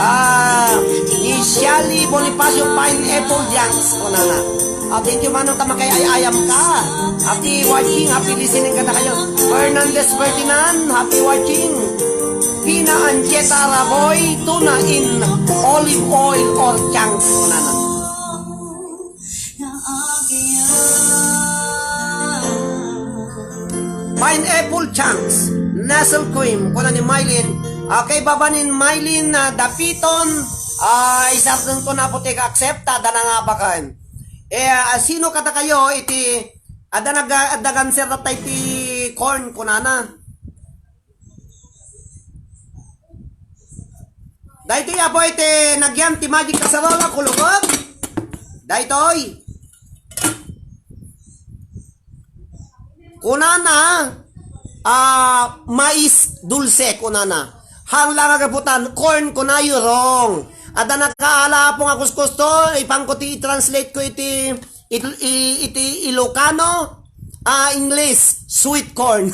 Ah, ni Shally Bonifacio, pineapple yanks, kunana. Ah, thank you, Manong, ta makay-ay-ayam ka. Happy watching, happy listening kadakayo. Fernandez Ferdinand, happy watching. Pina Ancheta Raboy, tuna in olive oil or chunks, kunana. Pineapple chunks, Nestle Cream, kuna ni Mylene. Okay, baba ni Mylene, ah, Dapiton, ah, isardengko na po ti accept, ta adda nangabaken. Eh, ah, sino kadakayo iti, adda nag-, adda cancer tatta iti corn, kunana. Daytoy, apo, iti nagyan ti magic kasarola, kulukot. Daytoy. Kunana, ah, mais dulce, kunana. Haan lang a gaputan, corn, kunayo, wrong. Adda nakaala, apo, nga kuskusto, ipanko ti i-translate ko iti Il-, i-, iti Ilocano, ah, English, sweet corn.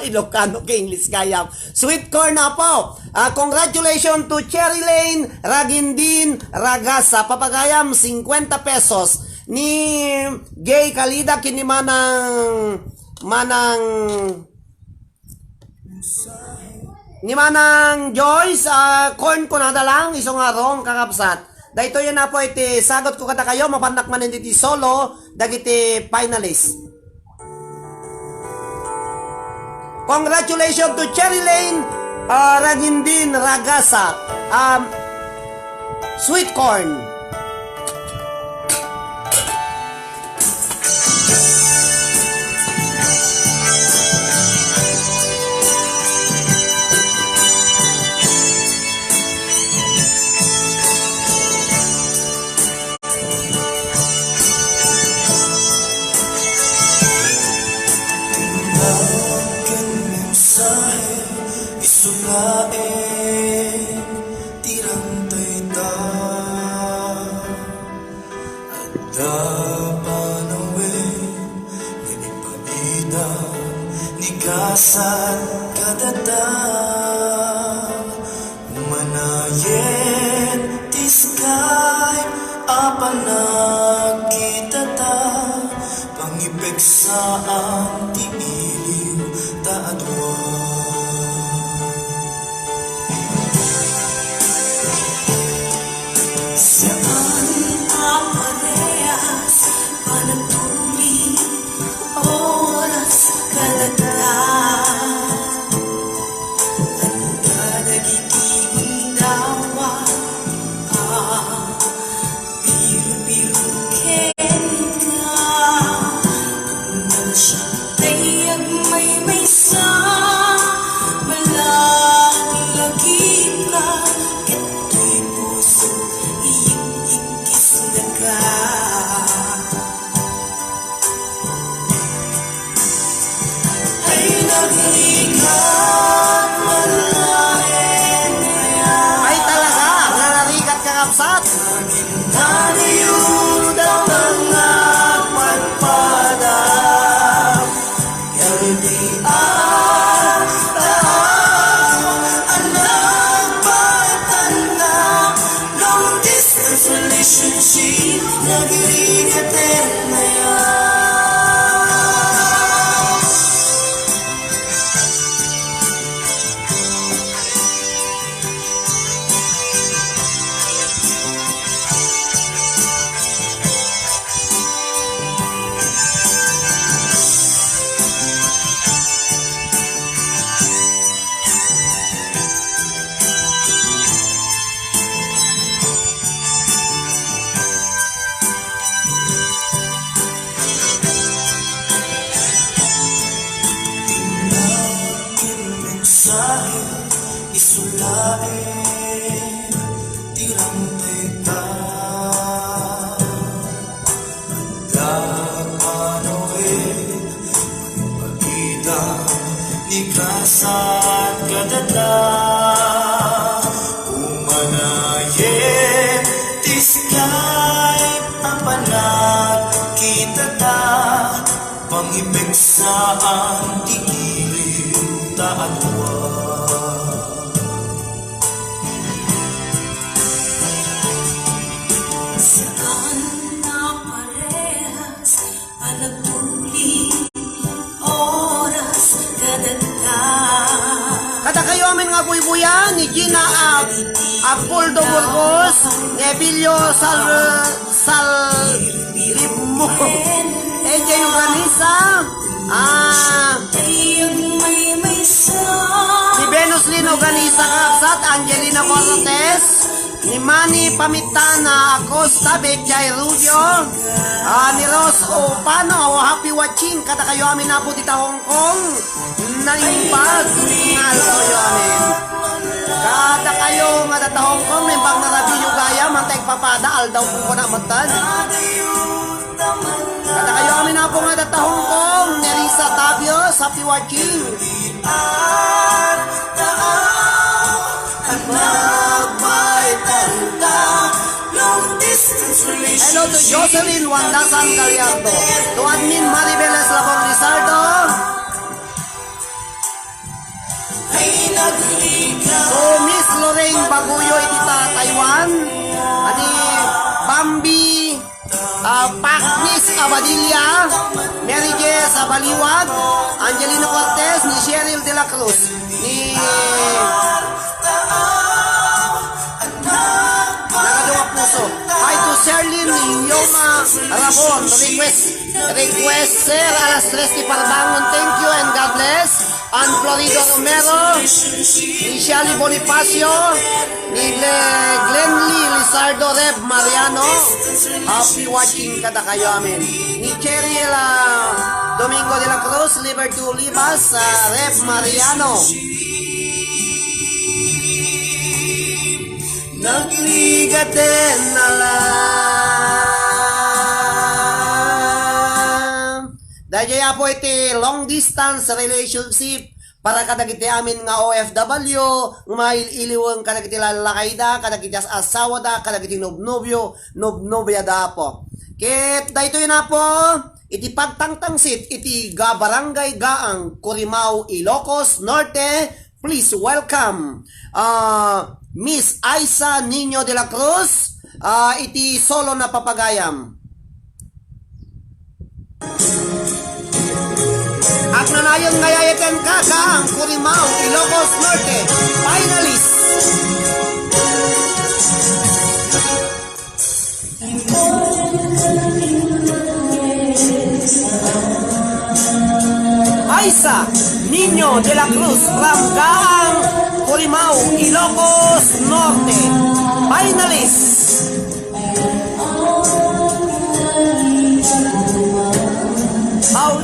Ilocano ket English gayam. Sweet corn, apo. Ah, congratulations to Cherry Lane Ragindin Ragasa. Papagayam, cincuenta pesos. Ni Gay Calida, ken ni Manang, Manang Ni Manang Joyce, ah, corn kunada lang, isu nga wrong, kakabsat. Daytoy, apo, iti sagut ko kadakayo, mapannak manen iti solo dagiti finalist. Congratulations to Cherry Lane, ah, Ragindin Ragasa. Um, Sweet corn. Tindaw ken mensahe, isu laeng ti rantayda. Adda panawen nga ipabida ni kasat kadata. Manayen ti Skype a panagkitata, pangipeksaan ti iliw ta a dua. Saan a parehas panagtuli, oras kadata. Adda dagiti gundaway a birubiru kenka. Ngem siak tay agmaymaysa. Ay talaga, nanarigat ka, kabsat. Mensahe, isu laeng ti rangtedda. Adda panawen, pagida ni kasat kadada. Umanayen ti Skype a panagkitata. Pangipeksaan ti giliw ta a dua. Saan a parehas a nagbuling oras kadata. Kadakayo amin nga buybuyan ni Gina Ag-, Agpuldo Burgos, ni Ebilio Sal-, Sal-, Limon. A J Organisa. Ah, ni Venus Lin Organisa, kabsat, Angelina Cortez, ni Manny Pamitana Acosta, Betchay Rubio, ah, ni Rose Opano, happy watching, kadakayo amin, Apo, dita Hong Kong, naimbag, nga aldaw yo amin. Kadakayo nga data Hong Kong, naimbag nga rabii yo gayam, mantay papada, aldaw ko na matan. Kadakayo amin, Apo, nga data Hong Kong, Nerissa Tabios, happy watching. Hello to Jocelyn Wandasan Gallardo, to Admin Maribel Eslabon Lizardo, to Miss Lorraine Baguyo iti ta Taiwan, ani Bambi, ah, Paknis Abadilla, Mary Jess Abaliwag, Angelina Cortez, ni Cheryl de la Cruz, ni Nagadu nga puso. Hi to Sherlyn ni Yoma Rabon. Request, request, sir, alas tres ti parbangon. Thank you and God bless. And Florido Romero, ni Shelly Bonifacio, ni Gle-, Glenly Lizardo, Reb Mariano. Happy watching kadakayo amin. Ni Cheryl, ah, Domingo de la Cruz, Liberty Olivas, ah, Reb Mariano. Nagrigaten na lang. Daydiay, Apo, iti long distance relationship para kadagiti amin nga O F W, nga mail-iliwen kadagiti lallakayda, kadagiti as-asawada, kadagiti nobnobio, nobnobiada, Apo. Ket daytoy, Apo, iti pagtangtangsit iti ga-, Barangay Gaang, Corimao, Ilocos Norte, please welcome, ah, Miss Aiza Niño de la Cruz, ah, iti solo na papagayam. Agnanayon nga yayatenka, Gaang, Corimao, Ilocos Norte, finalist. Aiza Niño de la Cruz from Gaang, Corimao, Ilocos Norte. Finalist. Paul.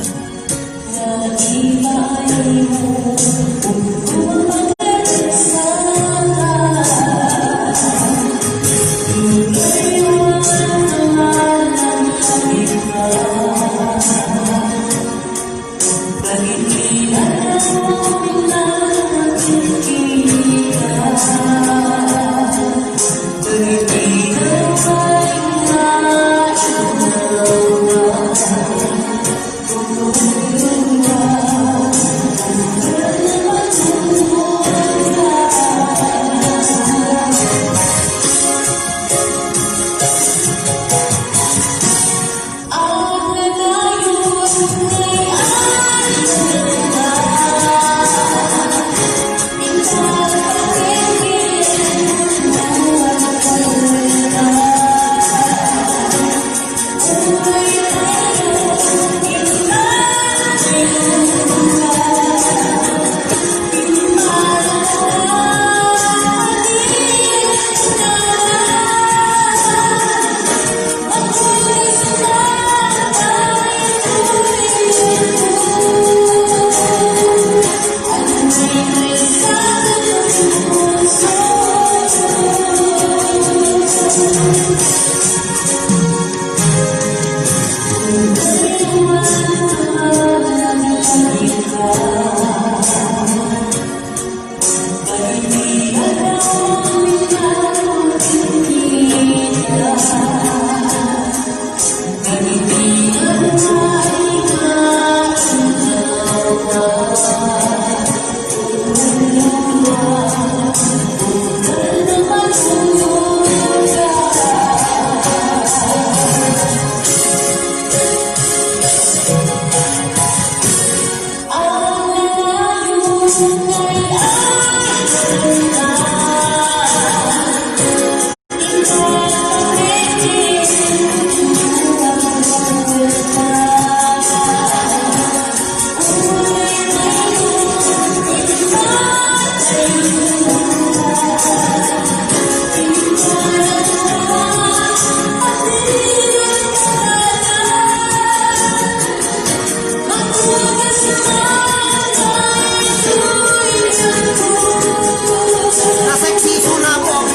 Naseksi isuna po.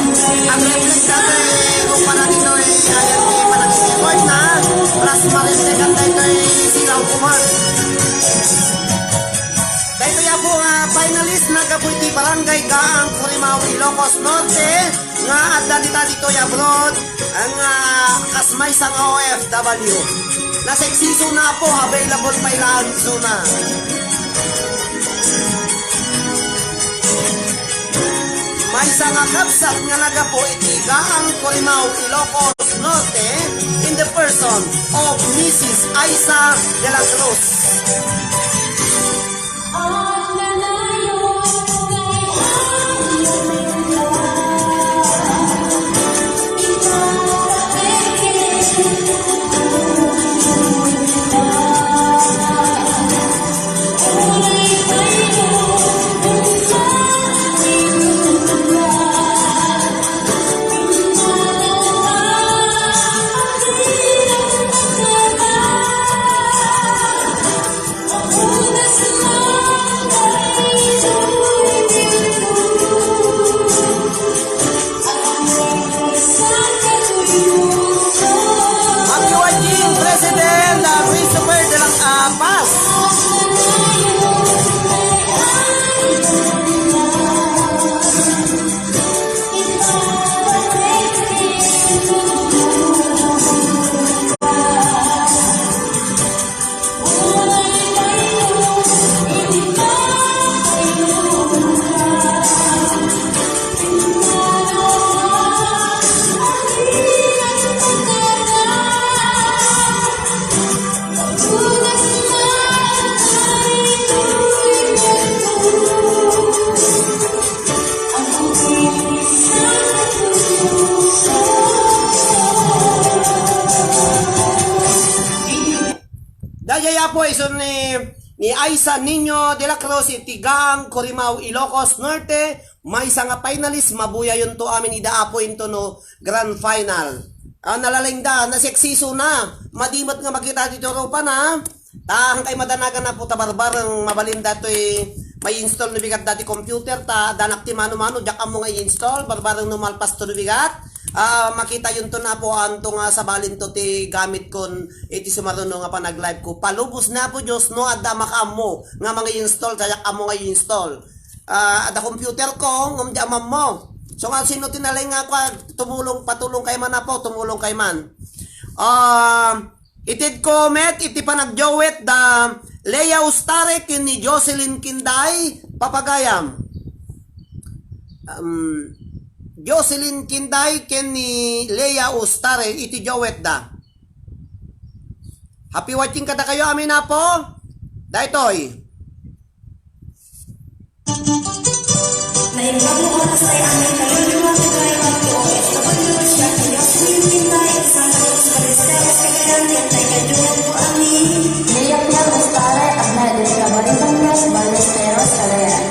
Ang reflect dati, kung para dito eh, ayan, eh, parang record na. Plus, ma-reflect ang dito eh, silaw ko man. Daytoy a po nga finalist nga gapu iti Barangay Gaang, Corimao, Ilocos Norte, nga adda dita ditoy abroad, nga kas maysa nga O F W. Naseksi isuna po, available pay laeng isuna. Maysa nga kabsat nga naggapu iti Gaang, Corimao, Ilocos Norte, in the person of Missus Aiza de la Cruz. Happy wedding, President, uh, Christopher de la, uh, Paz. Daydiay, Apo, isu ni, ni Aiza Niño de la Cruz iti Gaang, Corimao, Ilocos Norte, maysa nga finalist, mabuyayonto amin ida, Apo, into no grand final. Ah, nalaing da, naseksi isuna. Madi met nga makita ditoy rupana. Ta, hankay madanagan, Apo, ta barbareng mabalin datoy ma-install no bigat dati computer, ta addanak ti mano-mano, diak ammo nga i-install, barbareng no malpasto no bigat. Ah, makitayonto, Apo, anto nga sabalinto ti gamitkon iti sumaruno nga panag-live ko. Palubos ni Apo Dios no adda makaammo nga mangi-install, ta diak ammo nga i-install. Ah, adda computer ko, ngem diak ammo. So, nga sino ti nalaing nga kua-, tumulong, patulongkay man, Apo, tumolongkay man. Ah, itedko met iti panagduet da Lea Ustare ken ni Jocelyn Kinday, papagayam. Um, Jocelyn Kinday ken ni Lea Ustare iti duet da. Happy watching kadakayo amin, Apo. Daytoy. Naimbag nga oras tayo amin, kayo, duwa, tayo, tayo, tayo, tayo, tayo, tayo, Santa Cruz, Balesteros, Cagayan, yan tayo, kayo, duwa, amin. Lea Pilar Ustare, Agna de Cabarita Cruz, Balesteros, Cagayan.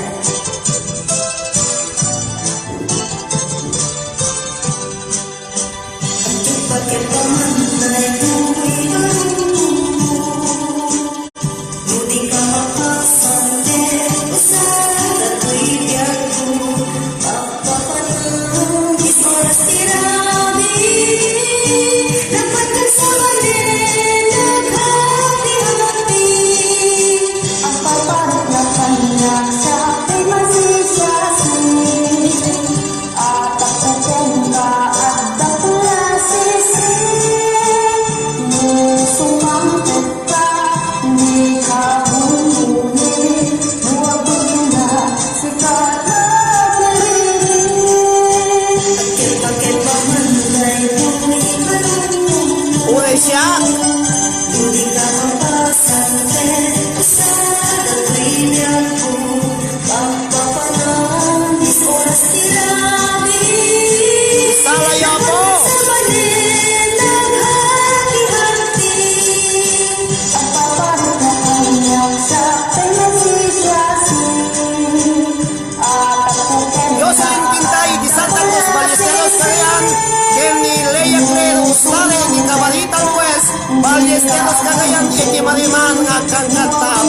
Ket kagayan iti mariman nga agkankantaak.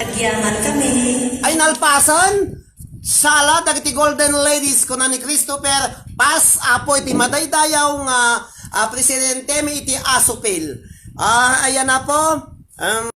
Agyaman kami. Ay nalpasan? Sala dagiti Golden Ladies, kuna ni Christopher Paz, Apo iti madaydayaw nga, ah, presidente mi iti Asupil. Ah, ayan, Apo. Um,